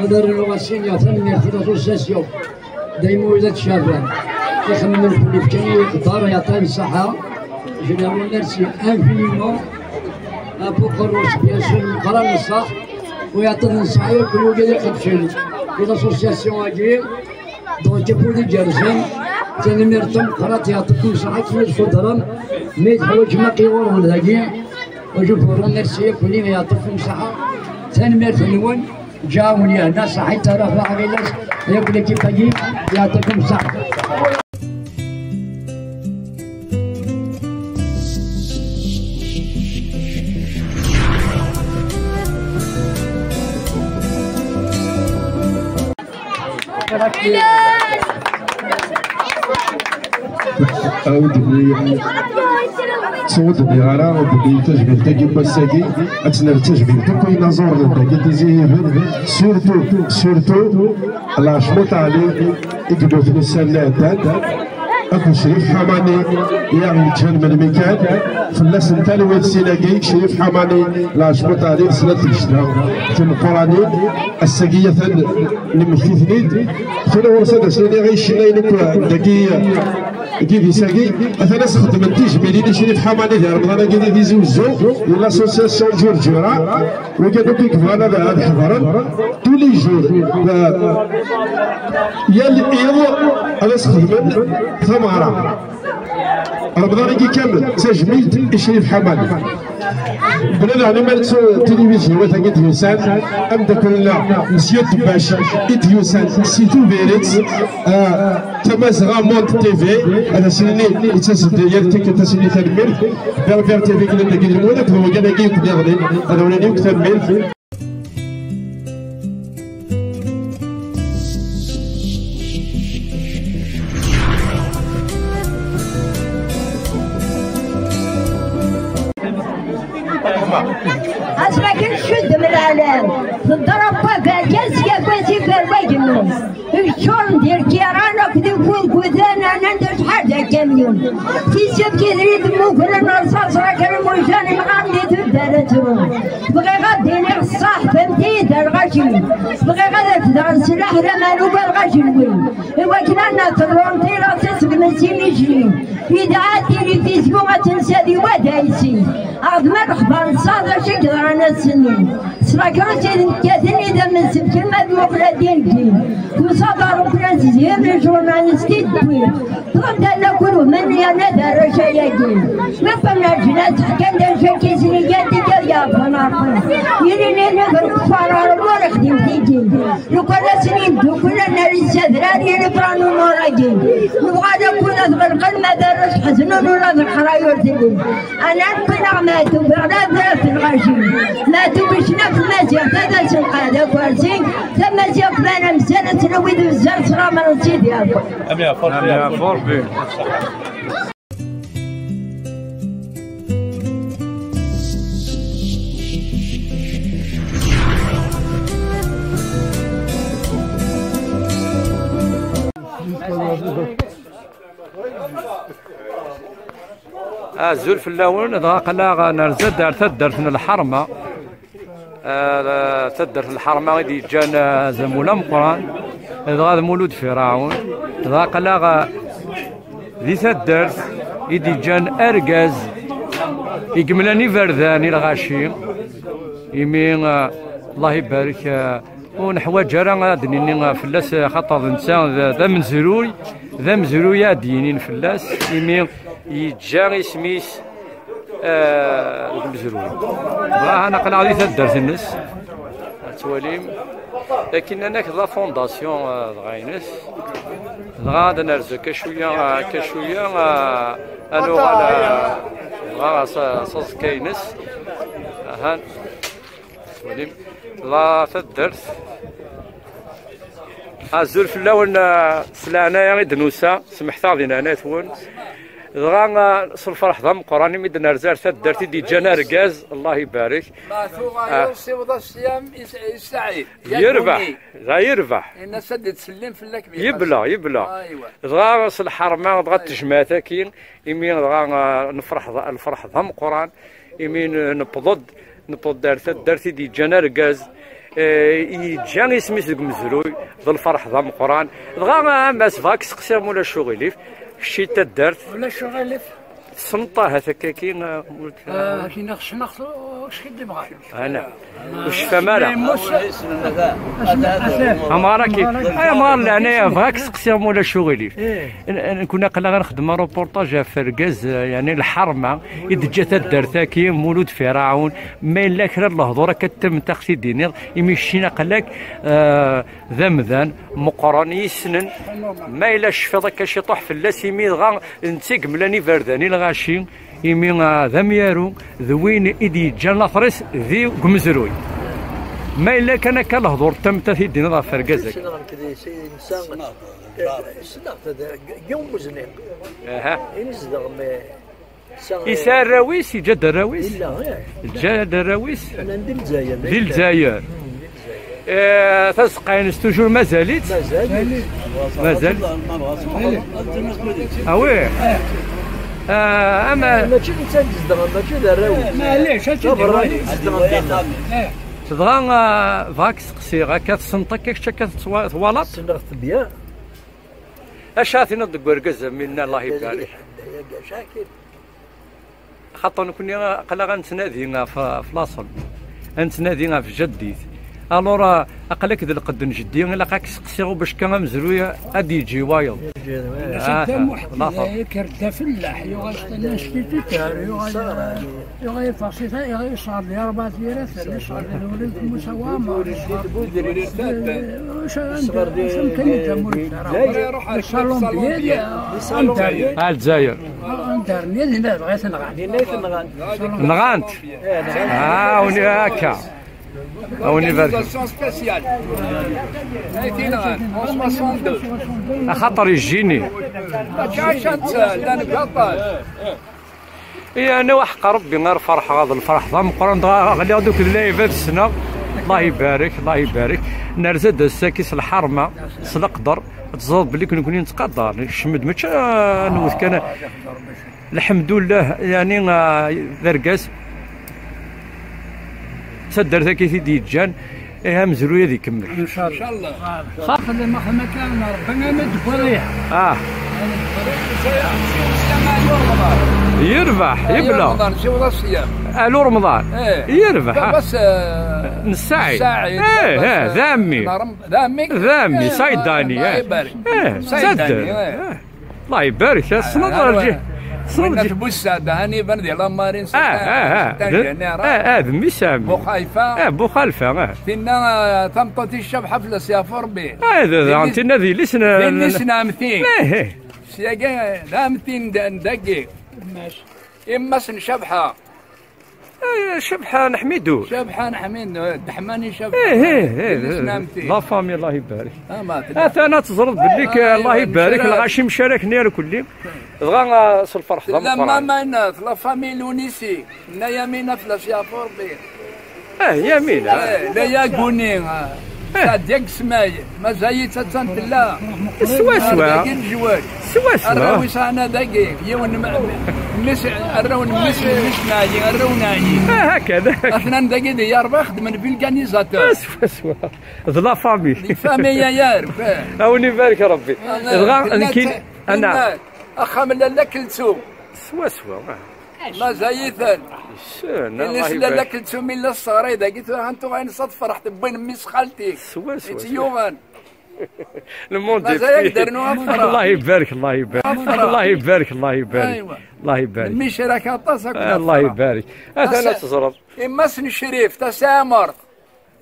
Ad rnuɣ ad s-iniɣ tanemmirt i l'association Dda Lmulud At Caɛban. Ixemmen fell-i, fkan-iyi iqedder, yeɛṭi-yi ṣṣeḥḥa. Je les remercie infiniment. Apuqerru s bien sûr meqqran n ṣṣeḥ, u yeɛṭi-d ṣṣeḥḥa yakk i wigad iqeddcen di l'association-agi. Donc, afud igerrzen, Tanemmirt tameqqrant, yeɛṭikum ṣṣeḥḥa, akken i txeddrem. Mi teḥwaǧem aqi ɣur-wen dagi. Ur ǧufuṛ, merci akk-nni, yeɛṭikum ṣṣeḥḥa. Tanemmirt-nwen, ǧaɛun yerna ṣaḥit ara ɣilas, yakk l'équipe-agi, yeɛṭikum ṣṣeḥḥa. Awd-nni, ttawd-nni ara, awd-nni tajmilt-agi n wass-agi, ad tt-nerr d tajmilt akk i yinaẓuren n dagi Tizi Hibel, surtout, surtout, Lɛecmuṭ Ɛli, i yemmuten ussan-nni iɛeddan, akked Crif Ḥamani, i aɣ-yeǧǧan melmi kan, fell-asen talwit sin-agi, Crif Ḥamani, Lɛecmuṭ Ɛli, snat tgecda timeqqranin, ass-agi atan nemmekti-ten-id, tura ɣur-s ad as-nini i icennayen akk dagi, deg yidis-agi, atan as-xeddmen tijmilin i Crif Ḥamani di Remḍan-agi di Tizi Wezzu, di l'association Ǧurǧura, wigad akk i yebɣan ad, ad ḥeḍren, tous les jours, euh, yal iḍ ad as-xedmen tameɣra. Remḍan-agi kamel, d tajmilt i Crif Ḥamani. Bnadem ma nettu tilivizyu, wat-agi d-yusan, ameddakel-nneɣ, Monsieur Debbac, i d-yusan si Tubiret, euh, Tamazɣa Monde T V, ad as-nini, yettas-d yal tikkelt, ad as-nini tanemmirt. Berbère T V, glan dagi d lmuluk, d wagan-agi i d-nniḍen, ad awen-nini akk tanemmirt. Asma kan cuddem lɛalam, teḍreb wabergaz, yagaz iberwagen-nnes. Yeččuren d irkiran akked ikurguden, rnan-d acḥal d akamyun. Tisefkidrit mmugren rṣaṣ, rakan imujan imɣaren di tuddar ad trun. Bɣiɣ ad d-iniɣ ṣṣaḥ, fehmet-iyi-d a lɣaci. Bɣiɣ ad refdeɣ sslaḥ laman ugar lɣaci n win. Iwakken ad naf lwanṭila seg Messi Mijli. Yedɛa tilivizyu ad tensa di wadaysi. Ɛeḍma lexbar nessaɣ d acu i yeḍran ass-nni. S la grosse i d-nekkaten idammen sefken ma d muqla din din. Tusa-d aṛuplan s zhir n jurnalist i d-wwin. Ṭṭlab-d ala kul umenni yerna d arrac ayagi. Mi wwin leǧnas ḥkan-d acu akka i sen-igan tigad yeɛfan Ṛebbi. Yili nini d lkeffar ɣer umur ixdim tigi. Lukan asen-yeddukel ad nali s adrar yili bran umur-agi. Nebɣa ad akun ad ɣelqen ma d arrac ḥeznen ula d leḥray ur telli. Ana neqqneɣ Maɛtub, iɣlab d at lɣaci. Maɛtub icna f tmaziɣt, ad as-nqeɛd akersi. Tamaziɣt ma nemsal, ad tnawi d uzzal s lamer n Sidi Ṛebbi. Am yeɛfu Ṛebbi. Azul fell-awen, dɣa aql-aɣ nerza-d ar taddart n Lḥerma. Ah, taddart n Lḥerma i d-yeǧǧan, ah, azamul ameqqran, dɣa d Mulud Firaɛun, dɣa aql-aɣ, ah, di taddart i d-yeǧǧan argaz i yemlan iberdan i lɣaci, imi, ah, Allah ibarek, ah, ur neḥwaǧ ara ad d-nini fell-as, axaṭer d netta d, d amezruy, d amezruy ad d-yinin fell-as, imi yeǧǧa isem-is, eh, deg umezruy. Dɣa han aql-aɣ di taddart-nnes, ad twalim. Akken nnan-ak d la fondation, eh, dɣa ines. Dɣa ad nerzu akka cwiya, akka cwiya, eh, ad nuɣal, eh, dɣa s, s aẓekka-ines. Ahan. Tettwalim la taddart. Azul fell-awen, ah, s leɛnaya i d-nusa, semḥet-aɣ di leɛnayat-wen. Dɣa, ah, s lferḥ d ameqqran imi d-nerza ar taddart i d-yeǧǧan argaz, Allah ibarek. Ma tuɣaleḍ, ah, siweḍ-as sslam i S-, i Saɛid. Yerbeḥ, da yerbeḥ. Ini-as ad d-tsellem fell-ak. Yebla, yebla. Aywa. Dɣa s lḥerma, dɣa d tejmaɛt-agi, imi dɣa, ah, nefreḥ d, lferḥ d ameqqran, imi n-, newweḍ-d, newweḍ-d ar taddart i d-yeǧǧan argaz, eh, yeǧǧa isem-is deg umezruy, d lferḥ d ameqqran. Dɣa, ah, a Mass, bɣa ad k-seqsiɣ ma ulac uɣilif, kečč i taddart. Ulac uɣilif. Tessneḍ ahat akka-agi, ah, ula d kra? Ah, akken ssneɣ-t, acu k-id-ibɣan? Ana. Ur tecfam ara. Amɣar-agi, ay amɣar n leɛnaya, bɣiɣ ad k-steqsiɣ ma ulac uɣilif. N-, n-, nekkni aql-aɣ nxeddem aruportaj ɣef urgaz, eh, yeɛni lḥerma i d-teǧǧa taddart-agi, Mulud Firaɛun. Ma yella kra n lehdur akka n tamemt ad ɣ-t-id-tiniḍ, imi keččini aql-ak, eh, d amdan meqqren yessnen. Ma yella tecfiḍ akka ciṭuḥ fell-as, imi dɣa netta i yemlan iberdan i lɣaci, imi, ah, d amyaru, d win i d-yeǧǧan later-is di, deg umezruy. Ma yella kan akka lehdur n tamemt ad t-id-tiniḍ ɣef urgaz-agi. Ssneɣ-t, d yiwen wezniq. Aha. Yesɛa arraw-is, yeǧǧa-d arraw-is? Yella, ih. Yeǧǧa-d arraw-is? Llan di Lezzayer. Di Lezzayer. Eh, tazeqqa-ines toujours mazal-itt? Mazal. Mazal. Ah oui. Ah, ama mačči netta i izedɣen, mačči d arraw-is. Maɛlic, ad tt-id-iwali. Dɣa, ah, bɣiɣ ad k-steqsiɣ, akka tessneḍ akka kečč, akka tettwa-, twalaḍ? Ssneɣ-t bien. Acu ara tiniḍ deg urgaz am winna, Allah ibarik? Xaṭer nekkni aql-aɣ ad nettnadi ɣef, ɣef laṣel, ad nettnadi ɣef jaddit. Alors, aql-ak d lqedd n jeddi, ilaq ad k-seqsiɣ bac kan amezruy ad d-yeǧǧi wayeḍ. Laṣel. Yekker d afellaḥ, yuɣal s instituteur, yuɣal, yuɣal ifaṣ-it, yuɣal yesɣer di Rebɛa Yiraten, yesɣer di Lewlad Musa Waɛmer, yesɣer, eh, anda, amkan i d tamurt. Yesɣer Lezzayer. Ah, Lezzayer. Anda, dinna dɣa i t-nɣan. Dinna i t-nɣan. Nɣan-t? Ah, uni-, akka. A wen ibarek. Organisation spéciale. Ay t-inɣan, en soixante-deux. Axaṭer yejjini. Mačči acu netta, llan baṭel. Yeɛni, waḥeq Rebbi ar ferḥeɣ, ad lferḥ d ameqqran, dɣa ɣliɣ-d akked lɛibad ssneɣ. Allah ibarek, Allah ibarek. Nerza-d ass-agi s lḥerma, s leqder. Ad teẓreḍ belli nekkni nettqadar, nekcem-d, mačči ad nwet kan. Lḥemdullah, yeɛni, ah, d argaz. D taddart-agi i t-id-yeǧǧan, eh, amezruy ad ikemmel. Incallah. Xaṭer lli ma xdem akka, Rebbi ama d-wwiḍ. Ah. Yerbeḥ, yebla. Alu Remḍan. Eh. Yerbeḥ, ah. Baba-s, eh, Nessaɛid. Nessaɛid, eh, baba-s, eh, d ɛemmi. D ɛemmi. D ɛemmi. Eh, Saydani, eh. Eh, Saydani, eh. Allah ibarek, tessneḍ, ah, Ǧi-, tessneḍ Ǧi-, Bussaɛd, hani iban di la marine, ah, ah, ah, d, ah, ah, d mmi-s a ɛemmi. Buxayfa. Ah, Buxalfa, ah. Tinna, ah, tameṭṭut-is Cabḥa fell-as yeɛfu Rebbi. Ah, d, d, tinna d yelli-s n, d yelli-s n ɛemti. Eh, eh. Syagi, d ɛemti n, n dagi. Yemma-s n Cabḥa. Eh, Cabḥa n Ḥmidu. Cabḥa n Ḥmidu, eh, Deḥmani Cabḥa. Eh, eh, eh, eh. La famille, Allah ibarek. Ah, ma tella. Atan ad teẓreḍ belli, ah, Allah ibarek, lɣaci mcaraken irkelli. Dɣa, ah, s lferḥ d ameqqran. Tella mama-ines, la famille Lunisi, nna Yamina fell-as yeɛfu Rebbi. Eh, Yamina. Eh, la Yaguni, ah. Eh. Sadiq Smay, mazal-itt attan tella. Swaswa. Dagi lejwal. Swaswa. Arraw-is ɛna dagi, yiwen m-, mmi-s, arraw n mmi-s, mmi-s n Ɛli, arraw n Ɛli. Ah, hakada. Atnan dagi di Yerbax, xeddmen vulcanisateur. Swaswa. D la famille. Di famille, ya, ya, ah. A wen ibarek Rebbi. Ah, dɣa, tella nekkin, t-, ana. Tella axxam n Lalla Keltum. Swaswa. Mazal-iten. Iles Lalla Keltum illa ṣṣeɣray dagi, tura han tuɣa insa tefreḥ, tewwin mmi-s xalti. Swaswa. I tt-yuɣen. Le monde est petit. Mazal-ak d-rnu afra. Allah ibarek, Allah ibarek. Afra. Allah ibarek, Allah ibarek. Aywa. Allah ibarek. Mmi-s rak aṭas akk. Allah ibarek. Atan ad teẓreḍ. Imma-s n Crif, tasamart.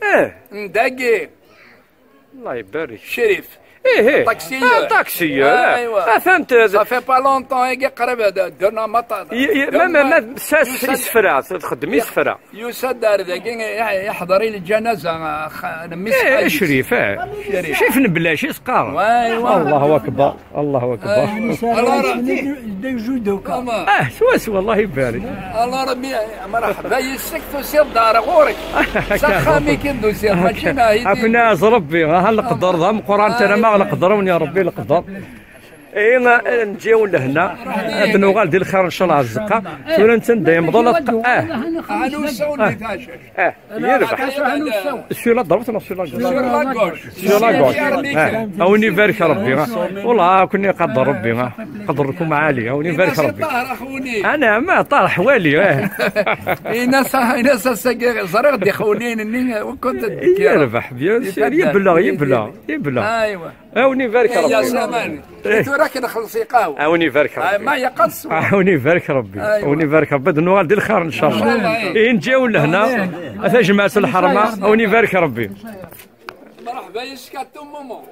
Eh. N dagi. Allah ibarek. Crif. Eh, eh. Taxi. Ah, taxi, eh. Aywa. Atan t-, ça fait pas longtemps, agi qrib d-, d-, d-, ma, ma, ma, sas isefra, txeddem isefra. Yusa-d ar dagi, iḥ-, iḥḍer i lǧanaza, x-, n mmi-s eh, Xali. Crif, eh. Crif. Crif n Belac, i s-qqaren. Aywa. Allahu akbar, Allahu akbar. Aywa. Alors, ah, swaswa, Allah ibarek. Alors, mi-, مرحبا يسك، تسير دار غورك. S axxam-ik i d-tusiḍ, mačči d ahiti. Ad ken-iɛez Rebbi, aha leqder d ameqqran, tara ma leqder, wen ya Rebbi leqder. Ihi, nǧi-yawen lehna, ad nuɣal di lxir, ncallah, azekka. Tura netta da yemḍel aṭ-, ah, ah, yirbeḥ. Sur la droite neɣ sur la gauche? Sur la gauche. Ah, a wen ibarek Rebbi, ah. Wallah, a ken iqadder Rebbi, ah. Qadr-nkum ɛali, a wen ibarek Rebbi. Ah, naɛam, ah, Ṭaher ḥwali, ah. Ini-as, ini-as ass-agi, ẓriɣ-d ixewniyen-nni, ur kent-d-kkireɣ. Yirbeḥ, bien sûr, yebleɣ, yebleɣ, yebleɣ. Aywa. A wen ibarek Rebbi. Tura ad k-nxelleṣ i lqahwa. A wen ibarek Rebbi. Ma yeqqas. A wen ibarek Rebbi. Aywa. A wen ibarek Rebbi. Ad nuɣal di lxir, ncallah. Incallah. Ihi, nǧi-yawen lehna. A tajmaɛt n lḥerma. A wen ibarek Rebbi. Mreḥba yes-k à tout moment.